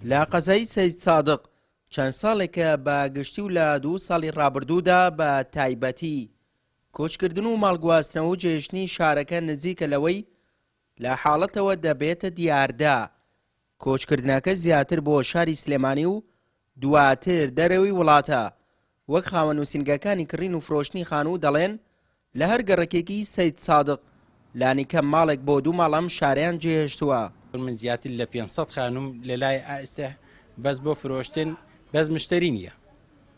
لە قەزای سەیدسادق چەند ساڵێکە بە گشتی و لە دوو ساڵی ڕابردوودا بە تایبەتی کۆچکردن و ماڵگواستنەوە و جێهێشتنی شارەکە نزیکە لەوەی لە حاڵەتەوە دەبێتە دیاردە، کۆچکردنەکە زیاتر بۆ شاری سلێمانی و دواتر دەرەوەی وڵاتە، وەک خاوەن نووسینگەکانی کڕین و فرۆشتنی خانوو دەڵێن، لە هەر گەڕەکێکی سەیدسادق لانیکەم ماڵێک بۆ دوو ماڵ ئەم شارەیان جێهێشتووە. من زیاتر لە 500 خانووم لەلای ئێستا بەس بۆ فرۆشتن بەس مشتری نییە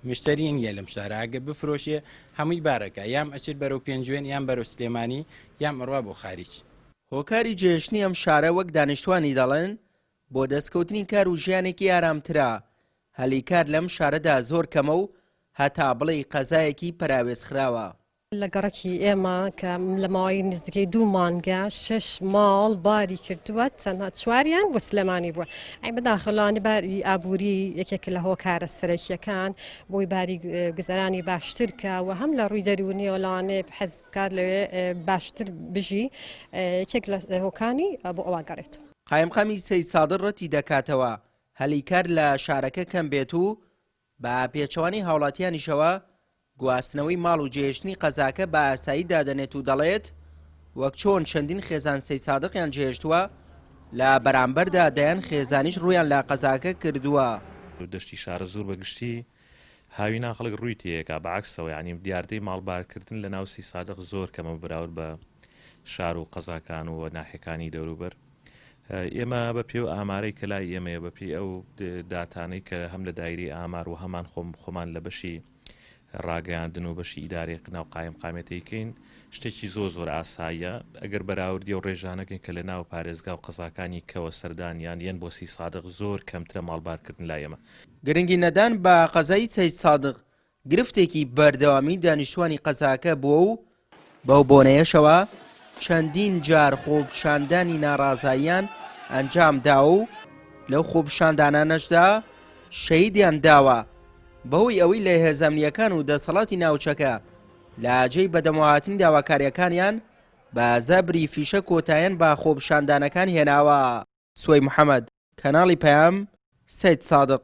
مشتری نییە لەم شارە ئەگە بفرۆشێ هەمووی بارەکە یام ئەچێت بەرەو پێنجوێن یان بەرەو سلێمانی یان ئەڕوا بۆ خاریج. هۆکاری جێهێشتنی ئەم شارە وەک دانیشتوانی دەڵێن بۆ دەستکەوتنی کار و ژیانێکی ئارامترە، هەلی کار لەم شارەدا زۆر کەمە و هەتا بڵێی قەزایەکی پەراوێزخراوە. لە گەڕەکی ئێمە کە لە ماوەی نزیکەی دوو مانگە شەش ماڵ باری کردووە تەنها چواریان بۆ سلێمانی بووە ئەی بەداخەوە لەوانەیە باری ئابووری یەکێکە لە هۆکارە سەرەکییەکان بۆی باری گوزەرانی باشتر کە و هەم لە ڕووی دەروونیەوە لەوانەیە حەز بکات لەوێ باشتر بژی یەکێک لە هۆکانی بۆ ئەوان گەڕێتەوە. قایمقامی سەیدسادق ڕەتی دەکاتەوە هەلی کار لە شارەکە کەم بێت و بە پێچەوانەی هاوڵاتیانیشەوە گواستنەوەی ماڵ و جێهێشتنی قەزاکە بە ئاسایی دادەنێت و دەڵێت، وەک چۆن چەندین خێزان سەیدسادقیان جێهێشتووە، لە بەرامبەردا دەیان خێزانیش ڕوویان لە قەزاکە کردووە. دەشتی شارەزوور بە گشتی هاوینان خەڵک ڕووی تێیەکا بە عەکسەوە یانی دیاردەی ماڵ بارکردن لە ناو سیسادق زۆر کەمە بەراورد بە شار و قەزاکان و ناحیەکانی دەوروبەر ئێمە بە پێی ئەو ئامارەی کە لای ئێمەیە بە پێی ئەو داتانەی کە هەم لە دایرەی ئامار و هەمان خۆم خۆمان لە بەشی ڕاگەیاندن و بەشی ئیدارەی ناو قایم قامێتەیکەین شتێکی زۆر زۆر ئاساییە ئەگەر بەراوردی و ڕێژانەکەین کە لە ناو پارێزگا و قەزاکانی کەوە سەردانیان یەن بۆ سیسادق زۆر کەمترە ماڵبارکردن لای ئێمە. گرنگی نەدان بە قەزای سەیدسادق گرفتێکی بەردەوامی دانیشتوانی قەزاکە بووە و بەو بۆنەیەشەوە چەندین جار خۆپیشاندانی ناڕازاییان ئەنجام داوە و لەو خۆپیشاندانانەشدا شەهیدیان داوە بەهۆی ئەوەی لە هێزە ئەمنییەکان و دەسەڵاتی ناوچەکە لە جێی بەدەمەوەهاتنی داواکارییەکانیان بە زەبری فیشەک کۆتاییان بە خۆپیشاندانەکان هێناوە. سوەی محەمەد، کەناڵی پەیام، سەیدسادق.